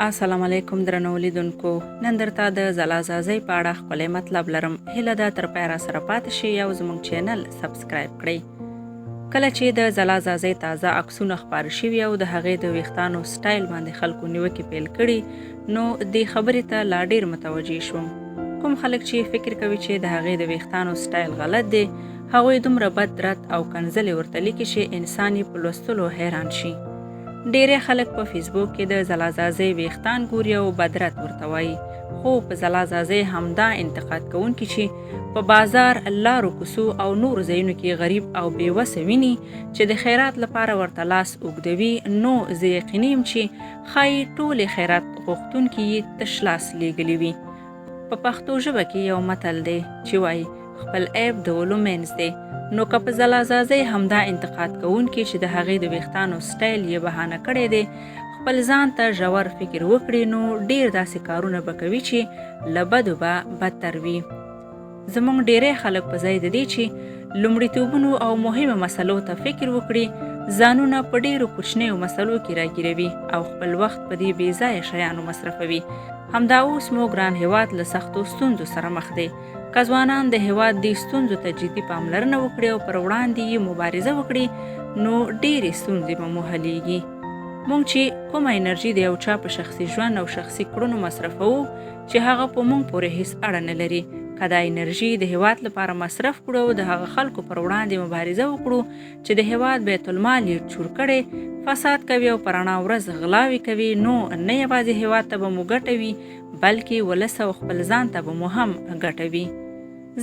السلام علیکم درنو لیدونکو، نن درته د ځلا ځاځۍ په اړه ښکلی مطلب لرم. هیله ده تر پایه راسره پاتې شئ او زموږ چینل سبسکرایب کړئ. کله چې د ځلا ځاځۍ تازه عکسونه خپاره شوي او د هغې د ویښتانو سټایل باندې خلکو نیوکې پیل کړي، نو دې خبرې ته لا ډیر متوجه شوم. کوم خلک چې فکر کوي چې د هغې د ویښتانو سټایل غلط دی، هغوی دومره بد رد او کنځلې ورته لیکي چې انسان یې په لوستلو حیران شي. ډیری خلک په فیسبوک کې د ځلا ځاځۍ ویښتان ګوري او بدرد ورته وایي، خو په ځلا ځاځۍ همدا انتقاد کوونکي چې په بازار، لارو، کوڅو او نورو ځایونو کې غریب او بې وسه ویني چې د خیرات لپاره ورته لاس اوږدوي، نو زه یقیني یم چې ښایي ټولې خیرات غوښتونکي یې تش لاس لیږلي وي. په پښتو ژبه کې یو متل دی چې وایي خپل عیب د ولو منځ دی. نو که په ځلا ځاځۍ همدا انتقاد کوونکي چې د هغې د ویښتانو سټایل یې بهانه کړی دی، خپل ځان ته ژور فکر وکړي، نو ډیر داسې کارونه به کوي چې له بدو به بدتر وي. زموږ ډیری خلک په ځای د دې چې لومړیتوبونو او مهمو مسلو ته فکر وکړي، ځانونه په ډیرو کوچنیو مسلو کې راګیروي او خپل وخت په دې بې ځایه شیانو مصرفوي. همدا اوس مو ګران هیواد له سختو ستونزو سره مخ دی. که ځوانان د هیواد دې ستونزو ته جدي پاملرنه وکړي او پر وړاندې یې مبارزه وکړي، نو ډېرې ستونزې به مو حلیږي. موږ چې کومه انرژي د یو چا په شخصي ژوند او شخصي کړنو مصرفوو چې هغه په موږ پورې هیڅ اړه نه لري، که دا انرژي د هیواد لپاره مصرف کړو او د هغه خلکو پر وړاندې مبارزه وکړو چې د هیواد بیت المال یې چور کړی، فساد کوي او په رڼا ورځ غلاوې کوي، نو نه یوازې هیواد ته به مو ګټه وي، بلکې ولس او خپل ځان ته به مو هم ګټه وي.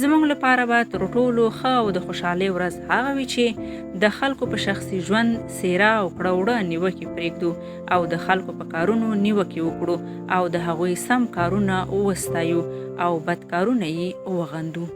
زموږ لپاره به تر ټولو ښه او د خوشحالۍ ورځ هغه وي چې د خلکو په شخصي ژوند، څېره او کړه وړه نیوکې پرېږدو او د خلکو په کارونو نیوکې وکړو او د هغوی سم کارونه وستایو او بد کارونه یې وغندو.